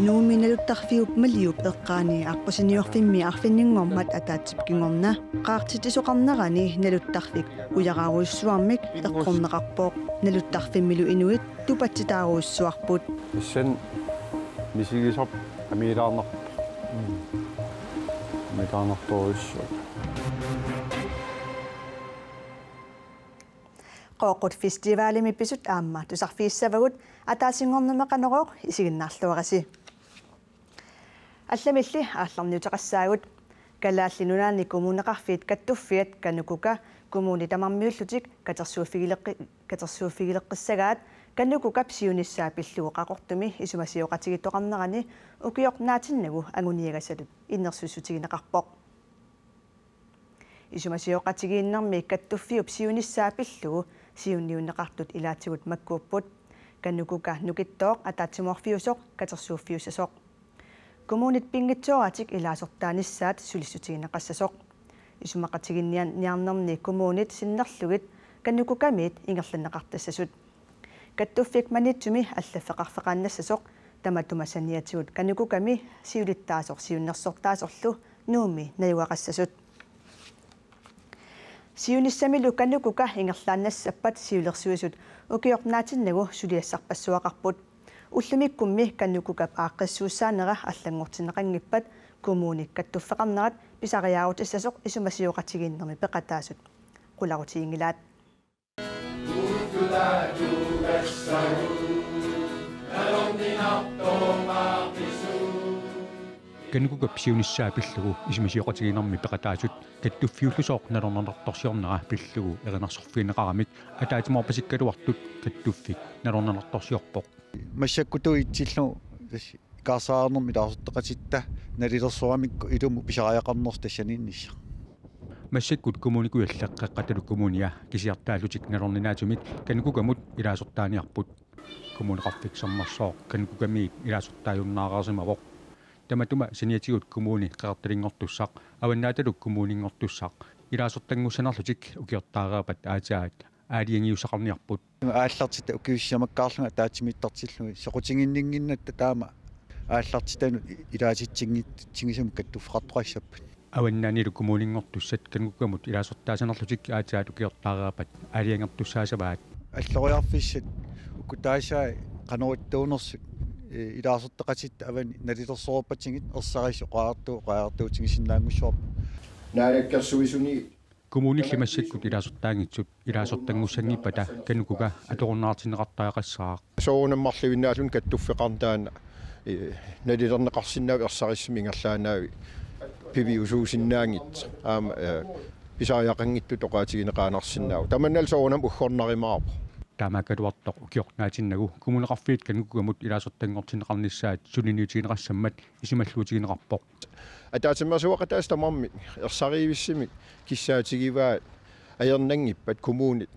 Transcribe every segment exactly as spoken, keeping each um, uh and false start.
Nuummi naluttarfiup Maliup eqqaani aqqusiniorfimmi arfininngormat ataatsip kingorna qaartitsisoqarnerani naluttarfik ujaraarujussuarmik eqqorneqarpoq. Naluttarfimmilu inuit tupatsitaarujussuarput. Tassani misigisarput amiilaarnarpoq. Amiilaarnartorujussuaq. Qooqqut Festivalimi pisut aamma tusarfigissavagut, ataasinngornermi Qanorooq isiginnaarluarisi. Allamilli aallarniuteqassaagut. Kalaallit Nunaanni Kommuneqarfiit Kattuffiat KANUKOKA kommunit tamarmiullutik katersuuffigileqqi-, katersuuffigileqqissagaat KANUKOKA-p siunissaa pillugu Qaqortumi isumasioqatigiittoqarnerani ukioq naatinnagu anguniagassatut innersuussutigineqarpoq. Isumasioqatigiinnermi Kattuffiup siunissaa pillugu siunniunneqartut ilaatigut makkuupput: KANUKOKA nukittooq ataatsimoorfiusoq katersuuffiussasoq. Kommunit pinngitsooratik ilaasortaanissaat sulissutigineqassasoq. Isumaqatiginniarnerni kommunit sinnerlugit KANUKOKA-miit ingerlanneqartassasut. Kattuffik Maniitsumi allaffeqarfeqaannassasoq, tamatuma saniatigut KANUKOKA-mi siulittaasoq siunnersortaasorlu Nuummi najugaqassasut. Siunissamilu KANUKOKA ingerlaannassappat siulersuisut ukioq naatinnagu suliassarpassuaqarput. Ullumikkummi KANUKOKA-p aaqqissuussaanera allanngortinneqanngippat kommuni kattuffeqarnerat pisariaarutissasoq isumasioqatigiinnermi peqataasut qularutiginngilaat. KANUKOKA-p siunissaa pillugu isumasioqatigiinnermi peqataasut kattuffiullusooq nalorninartorsiornera pillugu erinarsorfigineqaramik ataatsimoorpasikkaluartut Kattuffik nalorninartorsiorpoq. Massakkutut itsillugu tassa ikaarsaarnermi ilaasortaqatitta nalilersoramikku ilumut pisariaqarnersoq tassaniinnissaq. Massakkut Kommune Kujalleq Qeqqata Kommunia kisiartaallutik nalorninaatsumik KANUKOKA-mut ilaasortaaniarput. Kommuneqarfik Sermersooq KANUKOKA-miit ilaasortaajunnaareersimavoq. Tamatuma saniatigut Kommune Qeqertalinngortussaq Avannaatalu Kommunenngortussaq ilaasortanngussanerlutik ukiortaareerpat aatsaat aalajangiussaqarniarput. Aallartitat ukiut sisamakkaarlugit ataatsimiittartillugit soqutiginninnginnatta taama aallartitanut ilaatitsinngit-, -tsigisumik kattuffeqartoqassappat. Avannaanilu Kommunenngortussat KANUKOKA-mut ilaasortaasanerlutik aatsaat ukiortaareerpat aalajangertussaassavaat. Alloriarfissat uku taasai qanorittuunersut, eh, ilaasortaqatitta avani nalilersorpatsigit ersarissut oqariartu-, oqariartuutigisinnaanngussuarput. Naalakkersuisuni Kommunilli massakkut ilaasortaanngitsut ilaasortanngussanngippat KANUKOKA atorunnaartinneqartariaqassaaq. Soorunami marluinnaalluni kattuffeqarneq taanna, eh, nalilerneqarsinnaavoq ersarissumik ingerlaannavik piviusuusinnaanngitsoq. Aamma, eh, pisariaqanngitsutut oqaatigineqaannarsinnaavoq. Tamannalu soorunami uggornarumaarpoq. Taamaakkaluartoq ukioq naatinnagu Kommuneqarfiit KANUKOKA-mut ilaasortanngortinneqarnissaat suliniutigineqassammat isumalluutigineqarpoq. Ataatsimeersuaqataasut tamarmik ersarivissumik kissaatigivaat ajornanngippat kommunit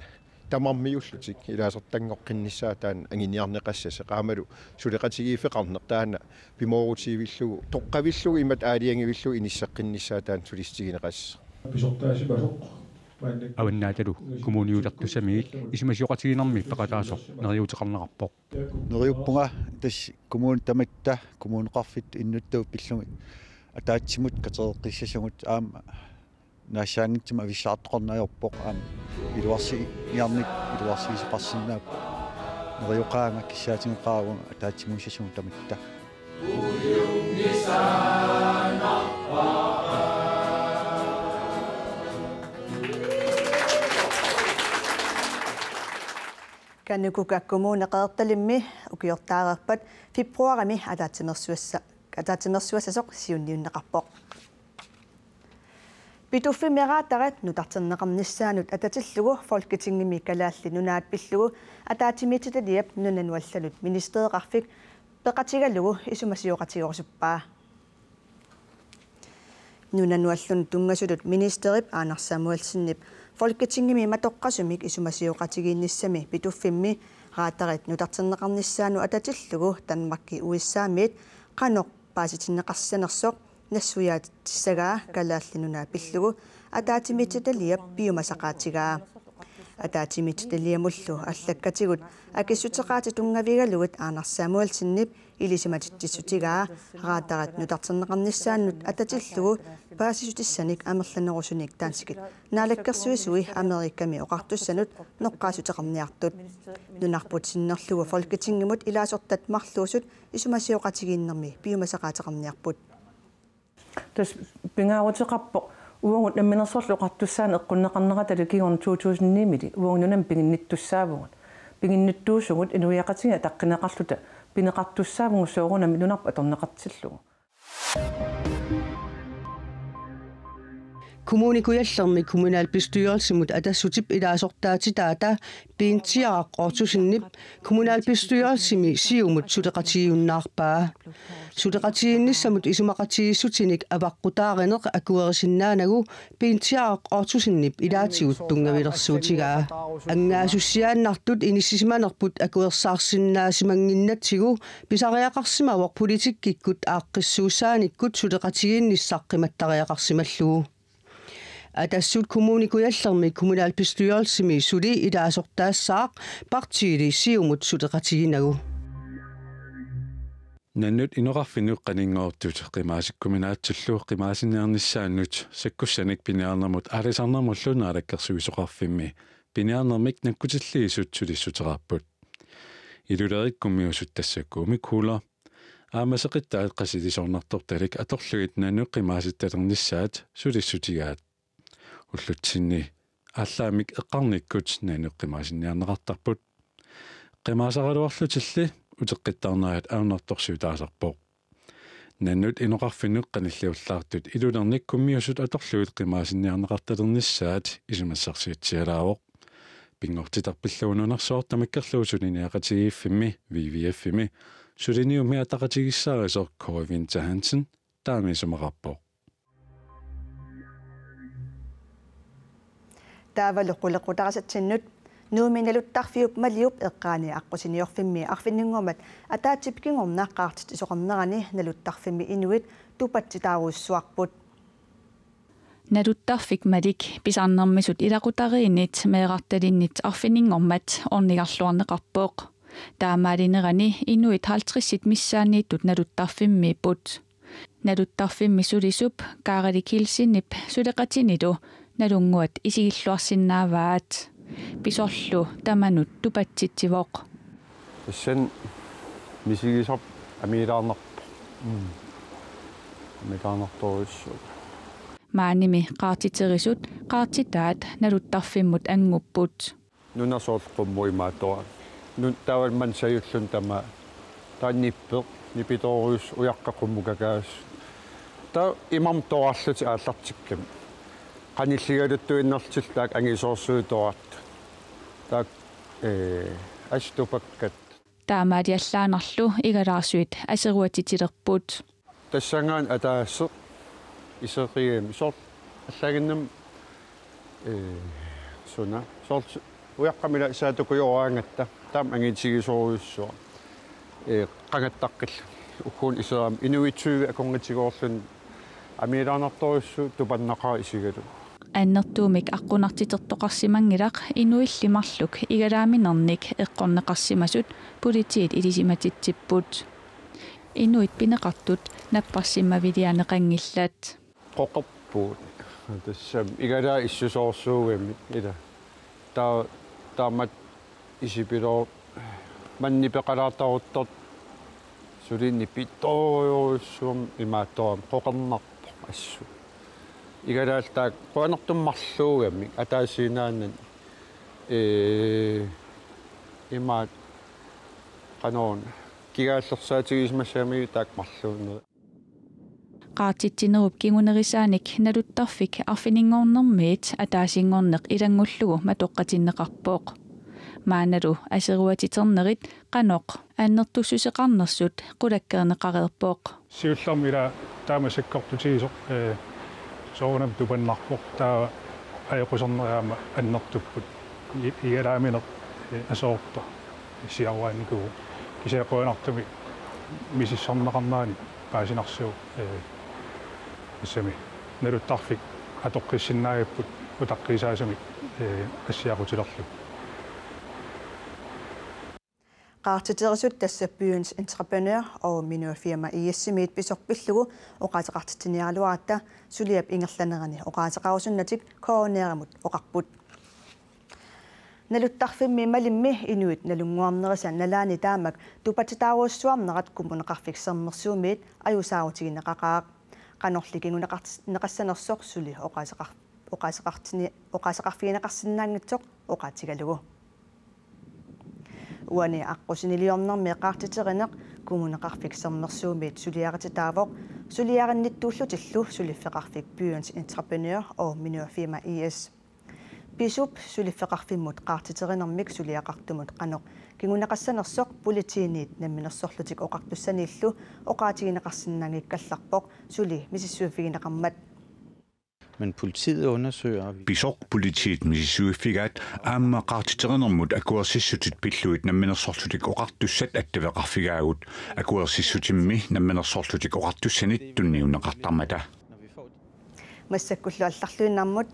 tamarmiullutik ilaasortanngoqqinnissaat taanna anguniarneqassasoq aammalu suleqatigiiffeqarneq taanna pimoorutivillugu, toqqavillugu imatut aalajangivillugu inisseqqinnissaat taanna sulissutigineqassasoq. Pisortaasimasoq maannakkut Avannaatalu Kommuniutertussamiit isumasioqatigiinnermi peqataasoq neriuuteqarnerarpoq. Neriuppunga tassa kommunit tamatta, kommuneqarfittut innuttagut pillugit ataatsimut katereqqissasugut aamma naassaanngitsumik avissaartoqarneq ajorpoq aamma iluarsiiniarneq iluarsiisoqarsinnaapput. Neriuqaanga kissaatigeqaarunga ataatsimuussasugut tamatta. KANUKOKA Kommune Qeqertalimmi ukiortaareerpat februarimi ataatsimeersuassa-, ataatsimeersuassasoq siunniunneqarpoq. Pituffimmi radarit nutarterneqarnissaannut atatillugu Folketingimi Kalaallit Nunaat pillugu ataatsimiititaliap nunanut allanut ministereqarfik peqatigalugu isumasioqatigerusuppaa. Nunanut allanut tunngasutut ministerip Anders Samuelsenip Folketingimi matoqqasumik isumasioqatigiinnissami Pituffimmi radarit nutarterneqarnissaannut atatillugu Danmarki U S A-miit qanoq paasitinneqarsinnanersoq nassuiaatissagaa Kalaallit Nunaat pillugu ataatsimiititaliap piumasaqaatigaa. Ataatsimiititaliamullu allakkatigut akissuteqaatit tunngavigalugit Anders Samuelsenip ilisimatitsissutigaa radarit nutarterneqarnissaannut atatillugu paasissutissanik amerlanerusunik danskit naalakkersuisui Amerikami oqartussanut noqqaassuteqarniartut. Nunarput sinnerlugu Folketingimut ilaasortat marluusut isumasioqatigiinnermi piumasaqaateqarniarput. Tassa pingaaruteqarpoq uagut Namminersorlutik Oqartussaaneq eqqunneqarnerata kingorna to tusind ni-mili uagut nunami piginnittussaavugut. Piginnittuusugut inuiaqatigiit ataqqineqarluta pineqartussaavugut soorunami nunarput atorneqartillugu. Kommune Kujallermi kommunalbestyrelsimut Atassutip ilaasortaatitaata Bentiaraq Ottosenip kommunalbestyrelsimi Siumut suleqatigiunnaarpaa. Suleqatigiinnissamut isumaqatigiissutinik avaqqutaarineq akuerisinnaanagu Bentiaraq Ottosenip ilaatigut tunngavilersuutigaa. Angaasussiaannartut inissisimanerput akuersaarsinnaasimannginnatsigu pisariaqarsimavoq politikkikkut aaqqissuussaanikkut suleqatigiinnissaq qimattariaqarsimallugu. Atassut Kommune Kujallermi kommunalbestyrelsimi suli ilaasortaassaaq partiili Siumut suleqatiginagu. Nannut inoqarfinnut qaninngortut qimaasikkuminaatsullu qimaasinniarnissaannut sakkussanik piniarnermut aalisarnermullu naalakkersuisoqarfimmi piniarnermik nakkutilliisut sulissuteqarput. Ilulerik kummiusut tassa Gummikuglerne aamma seqittaat qasilisoornartortalik atorlugit nannut qimaasittalernissaat sulissutigaat. Ullutsinni aallaammik eqqarnikkut nannut qimaasinniarneqartarput. Qimaasaraluarlutilli uteqqittarnerat ajornartorsiutaasarpoq. Nannut inoqarfinnut qanilliullaartut ilulernik kummiusut atorlugit qimaasinniarneqartalernissaat isumassarsiatsialaavoq. Pinngortitaq pillugu nunarsuaq tamakkerlugu suliniaqatigiiffimmi, W W F-imi, suliniummi ataqatigiissaarisoq Kåre Winther Hansen taama isumaqarpoq. Taavalu qulequtarasatsinnut. Nuummi naluttarfiup Maliup eqqaani aqqusiniorfimmi arfininngormat ataatsip kingorna qaartitsisoqarnerani naluttarfimmi inuit tupatsitaarujussuarput. Naluttarfik Malik pisarnermisut ilaqutariinnit meerartalinnit arfininngormat ornigarluarneqarpoq. Taamaalinerani inuit halvtredsit missaanniittut naluttarfimmiipput. Naluttarfimmi sulisup Kaarali Kielsenip suleqatinilu nalunnguat isigilluarsinnaavaat. Pisorlu tamanut tupatsitsivoq. Tassani misigisarput amiilaarnarpoq. Mm. Amiilaarnartorujussuuvoq. Maanimi qaartiterisut qaartitaat naluttarfimmut angupput. Nuna soorlu qummut imaattoq. Nun taavalu manna sajulluni tamaat. Taava nippeq, nipitoorujussuaq, ujaqqat qummut kakaasut. Taava imarmik toorarlutik aallartikkamik. Qanilligaluttuinnarlutillu taakku angisoorsuit toorartut. Taakku, ee, assut tupakkat. Taamaaliallaannarlu igalaarsuit aseruatitilerput. Tassanngaanniit ataaseq iseqigami soorlu allaginnam, ee, suna. Soorlu ujaqqamik ila saatukujoraangatta taama angitigisorujussuaq. Ee, qangattaqqilluni. Ukkuun iserami inuit tyve akornatigoorluni amiilaarnartorujussuuvoq tupannaqaaq isigalugu. Annertuumik aqqunartitertoqarsimanngilaq inuilli marluk igalaaminernik eqqorneqarsimasut politiit ilisimatitsipput. Inuit pineqartut napparsimmaviliaanneqanngillat. Qoqorpugut. Tassami igalaat issusoorsuugamik ila. Taa-, taamatut isipilooq manna nipeqalaartaruttortoq suli nipitoorujussuarmik imaattoq qoqornarpoq assut. Igalaallu taakku qujanartumik marluugamik ataasiinnaanani, ee, imaat qanoq una kigaallersaatigisimagaanni taakku marluunnerit. Qaartitsinerup kingunerisaanik naluttarfik arfininngornermiit ataasinngorneq ilanngullugu matoqqatinneqarpoq. Maannalu aseruatiternerit qanoq annertussuseqarnersut qulakkeerneqareerpoq. Siullermik ila taama sakkortutigisoq, ee, soorunami tupannarpoq, taava ajoqusernerit aamma annertupput. I-, igalaamineq, ee, aserortoq siaruaannikuuvoq. Kisianni qujanartumik misissorneqarnerani paasinarsivoq, ee, tassami naluttarfik atoqqissinnaagapput. Utaqqiisaasumik, ee, assiaqutilerlugu. Qaartiterisut tassa Byens Entreprenør og Minørfirma I S-imiit pisoq pillugu oqaaseqartitsiniaraluaratta suliap ingerlanerani oqaaseqarusunnatik K N R-imut oqarput. Naluttarfimmi Malimmi inuit nalunnguarnerisa nalaani taamak tupatsitaarujussuarnerat Kommuneqarfik Sermersuumiit ajuusaarutigineqaqaaq. Qanorli kinguneqart-, neqassanersoq suli oqaaseqar-, oqaaseqartini-, oqaaseqarfigineqarsinnaanngitsoq oqaatigalugu. Uani aqqusiniliornermi qaartiterineq Kommuneqarfik Sermersuumiit suliarititaavoq, suliarinnittuullutillu suliffeqarfik Byens Entreprenør og Minørfirma I S. Pisup suliffeqarfimmut qaartiterinermik suliaqartumut qanoq kinguneqassanersoq politiinit namminersorlutik oqartussaniillu oqaatigineqarsinnaanngikkallarpoq suli misissuiffigineqarmat. Men politiet undersøger, og vi Pisoq politiit misissuiffigaat aamma qaartiterinermut akuersissutit pillugit namminersorlutik oqartussat attaveqarfigaagut. Akuersissutimmi namminersorlutik oqartussanit tunniunneqartarmata. Massakkullu allarluinnarmut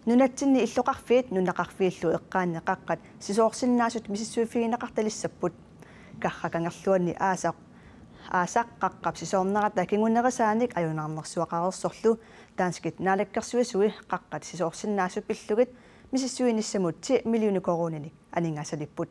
nunatsinni illoqarfiit nunaqarfiillu eqqaanni qaqqat sisoorsinnaasut misissuiffigineqartalissapput. Karraq Kangerluani aasaq, aasaq qaqqap sisoornerata kingunerisaanik ajunaarnersuaqareersorlu danskit naalakkersuisui qaqqat sisoorsinnaasut pillugit misissuinissamut ti millioni koruuninik aningaasalipput.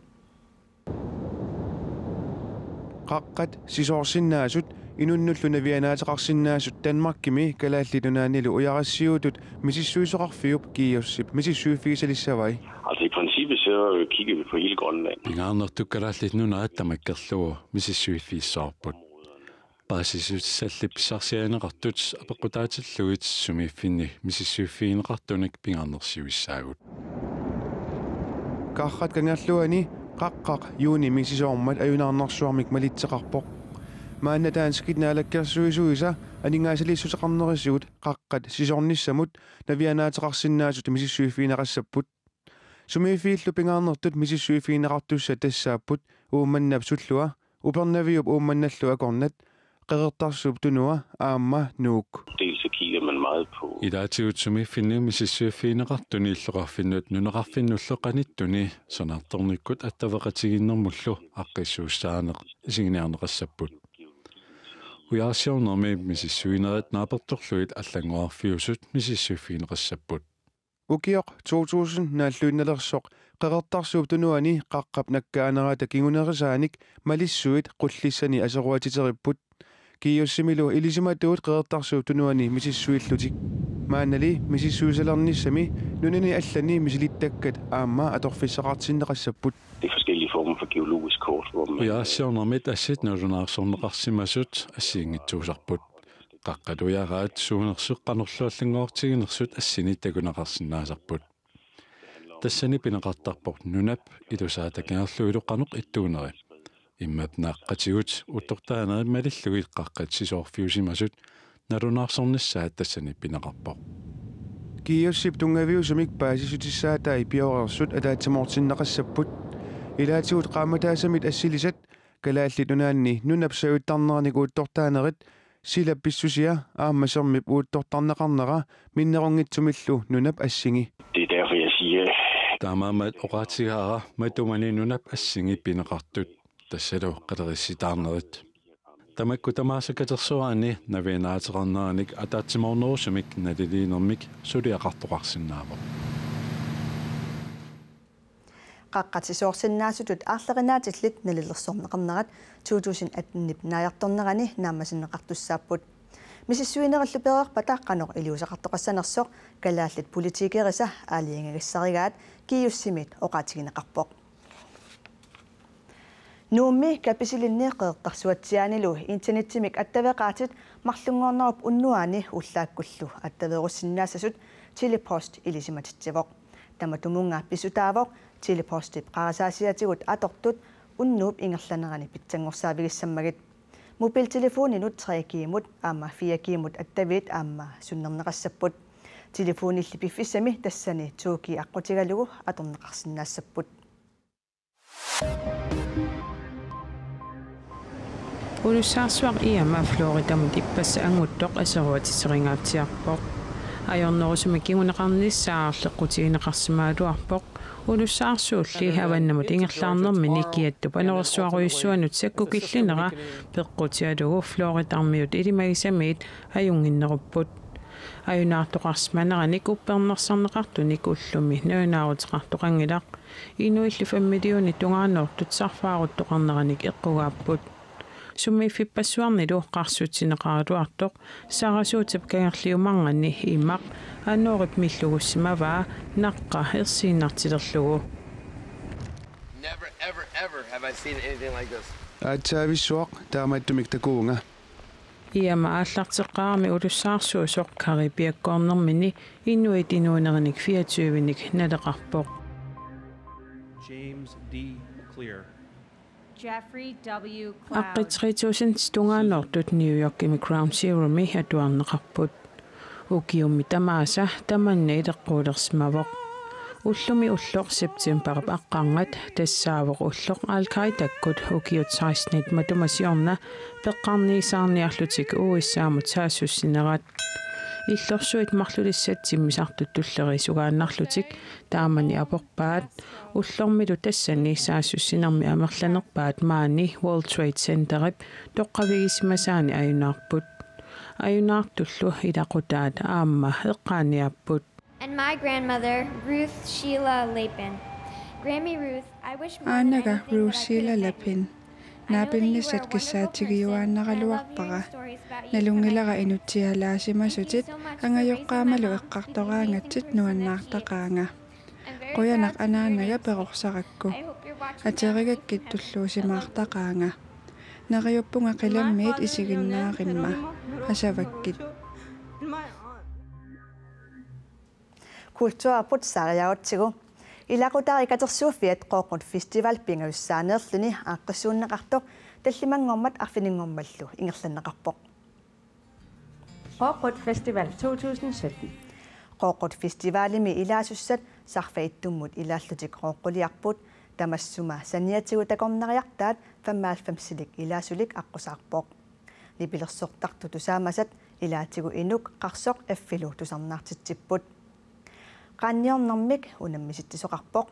Qaqqat sisoorsinnaasut inunnullu navianaateqarsinnaasut Danmarkimi Kalaallit Nunaannilu ujarassiuutut misissuisoqarfiup GEUS-ip misissuiffigisalissavai. Altså, i princippet så kigger vi på hele Grønland. Pingaarnertut Kalaallit Nunaat tamakkerlugu misissuiffigissavarput. Paasissutissallip pissarsiarineqartut apeqqutaatillugit sumiiffinni misissuiffigineqartunik pingaarnersiuissaagut. Karraq Kangerluani qaqqaq juunimi sisoormat ajunaarnersuarmik malitseqarpoq. Maanna danskit naalakkersuisuisa aningaasaliissuteqarnerisigut qaqqat sisoornissamut navianaateqarsinnaasut misissuiffigineqassapput. Sumiiffiillu pingaarnertut misissuiffigineqartussat tassaapput Uummannap sullua, Upernaviup Uummannallu akornat, Qeqertarsuup Tunua aamma Nuuk. Dels så kigger man meget på Ilaatigut sumiiffinni misissuiffigineqartuni illoqarfinnut nunaqarfinnullu qanittuni sanaartornikkut attaveqatigiinnermullu aaqqissuussaaneq isiginiarneqassapput. Ujaarsiornermi misissuinerit naapertorlugit allanngorarfiusut misissuiffigineqassapput. Ukioq to tusind naalluinnalersoq Qeqertarsuup Tunuani qaqqap nakkaanerata kingunerisaanik malissuit qullissani aseruatiteripput. GEUS-imilu ilisimatuut Qeqertarsuup Tunuani misissuillutik. Maannali misissuisalernissami nunani allani misilittakkat aamma atorfissaqartinneqassapput. Det er forskellige former for geologisk kort, hvor man Ujaarsiornermit assit nalunaarsorneqarsimasut assigiinngitsuusarput. Qaqqat ujaraat suunersut qanorlu allanngortiginersut assinik takuneqarsinnaasarput. Tassani pineqartarpoq nunap ilusaata kangerluilu qanoq ittuuneri. Immap naaqqatigut uuttortaanerit malillugit qaqqat sisoorfiusimasut nalunaarsornissaat tassani pineqarpoq. GEUS-ip tunngaviusumik paasissutissaatai pioreersut ataatsimoortinneqassapput. Ilaatigut qaammataasamit assilisat Kalaallit Nunaanni nunap saaviittarneranik uuttortaanerit silap pissusia aamma sermip uuttortarneqarnera minnerunngitsumillu nunap assingi. Det er derfor, jeg siger, Taamaammat oqaatigaara matumani nunap assingi pineqartut tassalu qalerissitaarnerit. Tamakku tamaasa katersugaanni navianaateqarneranik ataatsimoornerusumik naliliinermik suliaqartoqarsinnaavoq. Qaqqat sisoorsinnaasutut aarlerinaatillit nalilersorneqarnerat to tusind atten-ip naajartornerani naammassineqartussaapput. Misissuinerillu pereerpata qanoq iliuuseqartoqassanersoq kalaallit politikerisa aalajangigassarigaat GEUS-imiit oqaatigineqarpoq. Nuummi Kapisilinni Qeqertarsuatsiaanilu internettimik attaveqaatit marlunngornerup unnuaani ullaakkullu attaveerussinnaassasut Tele-Post ilisimatitsivoq. Tamatumunnga pissutaavoq Tele-Postip qarasaasiatigut atortut unnuup ingerlanerani pitsanngorsaavigissammagit. Mobiltelefoninut tre G-mut aamma fire G-mut attaviit aamma sunnerneqassapput. Telefonilli piffissami tassani to G aqqutigalugu atorneqarsinnaassapput. Ulussaarsuaq Iama Floridamut ippassaq anguttoq aseruatitseriangaatsiarpoq. Ajornerusumik kinguneqarnissaa aarleqqutigineqarsimagaluarpoq. Ulussaarsuulli avannamut ingerlaarnermini kiattup anorersuarujussuanut sakkukillinera peqqutigalugu Floridarmiut ilimagisamiit ajunnginnerupput. Ajunaartoqarsimaneranik uppernarsarneqartunik ullumi nalunaaruteqartoqanngilaq. Inuilli fem millionit tungaanoortut sarfaaruttoqarneranik eqqugaapput. Sumiiffippassuarnilu qarsutsineqaraluartoq Sarasuutip kangerliumaarnerani imaq anoorip millugussimavaa naqqa ersiinnartilerlugu. Never, ever, ever have I seen anything like this. Aatsaavissuaq taamaattumik takuunga. Iama aallarteqqaarami ulussaarsuusoq Caribeakkoornermini inuit inuunerinik fireogtyvenik naleqarpoq. James D. Clear. Jeffrey W. Cloud. Aqqit tre tusind tungaanoortut New Yorkimi Ground Zeromi atuarneqarput. Ukiummi tamaasa tamanna ileqquulersimavoq. Ullumi ulloq septembarip aqqarngat tassaavoq ulloq Al-Qaidakkut ukiut sekstenit matuma siorna peqqarniisaarniarlutik U S A-mut saassussinerat. Illorsuit marlulissat timmisartut tulleriisugaannarlutik taamani aporpaat. Ullormilu tassani saassussinermi amerlanerpaat maani World Trade Centerip toqqavigisimasaani ajunaarput. Ajunaartullu ilaqutaat aamma eqqaaniaapput. And my grandmother, Ruth Sheila Lapin. Grammy Ruth, I wish more than Aanaga anything that I could Ruusila have met you. Lapin. Naapinnissat kissaatigiuaannaraluarpara. Nalunngilara inutsialaasimasutit angajoqqaamalu eqqartoraangatsit nuannaartaqaanga. Qujanaq anaanaga perorsarakku. Aterigakkit tulluusimaartaqaanga. Neriuppunga qilammiit isiginnaarimma. Asavakkit. Kulturerput saariarutsigu. Ilaqutariit katersuuffiat Qooqqut Festival pingajussaaneerluni aaqqissuunneqartoq tallimanngormat arfininngormallu ingerlanneqarpoq. Qooqqut Festival to tusind sytten. Qooqqut Festivalimi ilaasussat Sarfaq Ittummut ilaallutik Qooqquliarput, tamassuma saniatigut takornariartaat femoghalvfemsilik ilaasulik aqqusaarpoq. Nipilersortartut tusaamasat ilaatigut inuk qarsoq F-ilu tusarnaartitsipput. Qaanniornermik unammisitsisoqarpoq.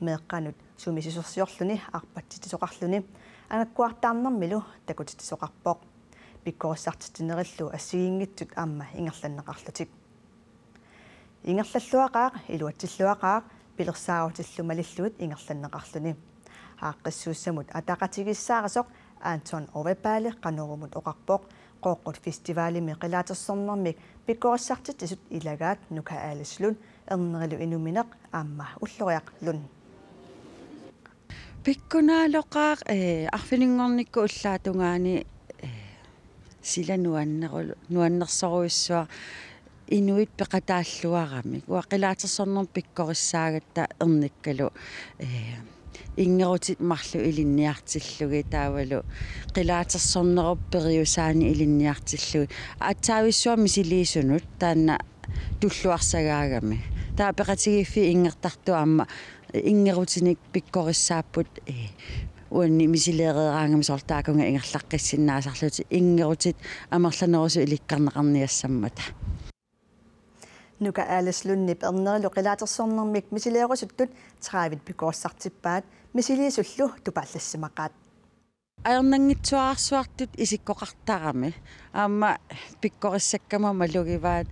Meeqqanut sumisisorsiorluni arpatsitsisoqarluni angakkuartaarnermilu takutitsisoqarpoq. Pikkorissartitsinerillu assigiinngitsut aamma ingerlanneqarlutik. Ingerlalluaqaaq, iluatsilluaqaaq, pilersaarutillu malillugit ingerlanneqarluni. Aaqqissuussamut ataqatigiissaarisoq Anton Ovepalle Qanorumut oqarpoq, Qooqqut Festivalimi qilaatersornermik pikkorissartitsisut ilagaat Nuka Alice Lund, ernerilu inumineq aamma Ulloriaq Lund. Pikkunaaloqaaq, ee, arfininngornikkut ullaap tungaani, ee, sila nuanneru-, nuannersorujussuaq inuit peqataalluaramik. Uanga qilaatersornermik pikkorissaagatta ernikkalu, ee, inngerutit marluk ilinniartillugit taavalu qilaatersornerup periusaani ilinniartillugit. Aatsaavissuaq misiliisunut taanna tulluarsagaagami. Taava peqatigiiffiit inngertartut aamma inngerutinik pikkorissaapput, ee, uanni misileereeraangami soorlu taakkununnga ingerlaqqissinnaasarlutik inngerutit amerlanerusut ilikkarneqarniassammata. Nuka Alice Lundip ernerilu qilaatersornermik misileerusuttut tredive pikkorissartippaat, misiliisullu tupallassisimaqaat. Ajornanngitsuararsuartut isikkoqartarami. Aamma pikkorissakkama malugivaat,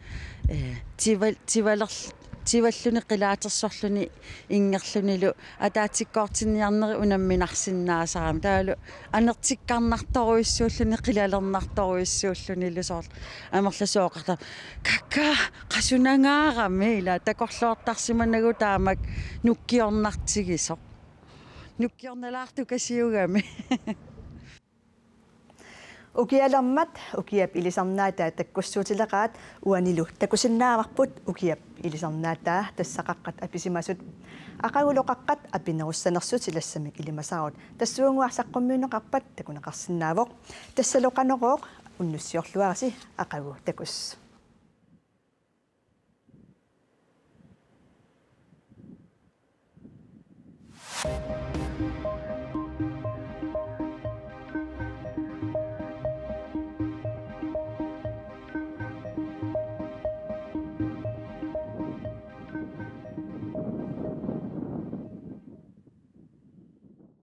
ee, tival-, tivalerl-, tivalluni qilaatersorluni inngerlunilu ataatsikkoortinniarneri unamminarsinnaasarami. Taavalu anertikkarnartorujussuulluni qilalernartorujussuullunilu soorlu amerlasuut oqartarput: Kakkaa, qasunangaarami, ila takorloortarsimanagu taamak nukkiornartigisoq. Nukkiornalaartukasiugami. Ukialermat ukiap ilisarnaataa takkussuutileqaat, uanilu takusinnaavarput ukiap ilisarnaataa, tassa qaqqat apisimasut. Aqagulu qaqqat apinerussanersut silassamik ilimasarut tassuuguaq saqqummiunneqarpat takuneqarsinnaavoq. Tassalu Qanorooq, unnussiorluarisi aqagu takuss.